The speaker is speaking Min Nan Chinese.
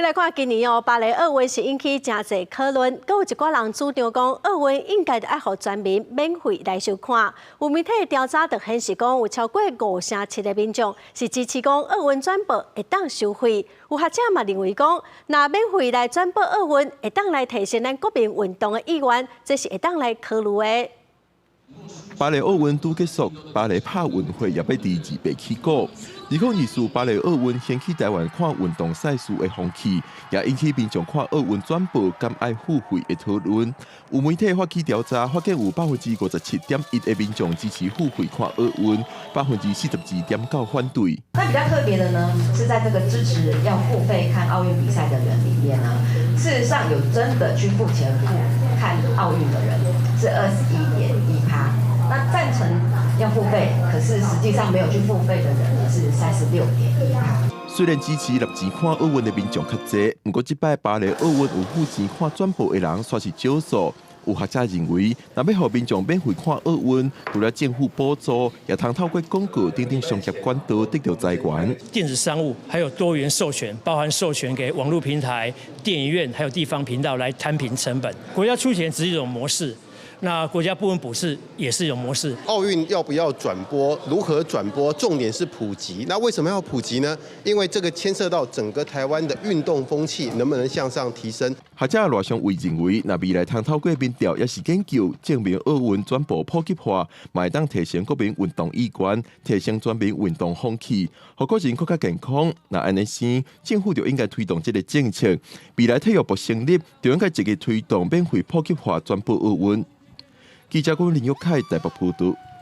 來看今年哦，巴黎奧運是引起誠濟討論，閣有一寡人主張講奧運應該愛予全民免費來收看。有媒體調查就顯示講，有超過五成七的民眾是支持講奧運轉播會當收費。有學者嘛認為講，若免費來轉播奧運，會當來提升咱國民運動的意願，這是會當來考慮的。巴黎奧運拄結束，巴黎帕運會也欲佇二八起鼓。2024巴黎奧運掀起台灣看運動賽事的風氣，也引起民眾看奧運轉播敢愛付費的討論。有媒體發起調查，發現有57.1%的民眾支持付費看奧運，42.9%反對。那比較特別的呢，是在這個支持要付費看奧運比賽的人裡面呢，事實上有真的去付錢付看奧運的人是21.1趴。那贊成要付費，可是實際上沒有去付費的人呢是36.1趴。雖然支持納錢看奧運的民眾較濟，毋過這擺巴黎奧運有付錢看轉播的人，煞是少數。有學者認為，若欲予民眾免費看奧運，除了政府補助，也通透過廣告等等商業管道得著財源。電子商務還有多元授權，包含授權給網絡平台、電影院，還有地方頻道來攤平成本。國家出錢只是一種模式。那國家部分補助也是一種模式。奧運要不要轉播？如何轉播？重點是普及。那為什麼要普及呢？因為這個牽涉到整個台灣的運動風氣能不能向上提升。學者賴尚偉認為，若未來通透過民調抑是研究證明奧運轉播普及化，嘛會當提升國民運動意願，提升全民運動風氣，予國人閣較健康。若按呢生，政府就應該推動這個政策。未來體育部成立，就應該積極推動免費普及化轉播奧運。記者郭林玉凱台北報導。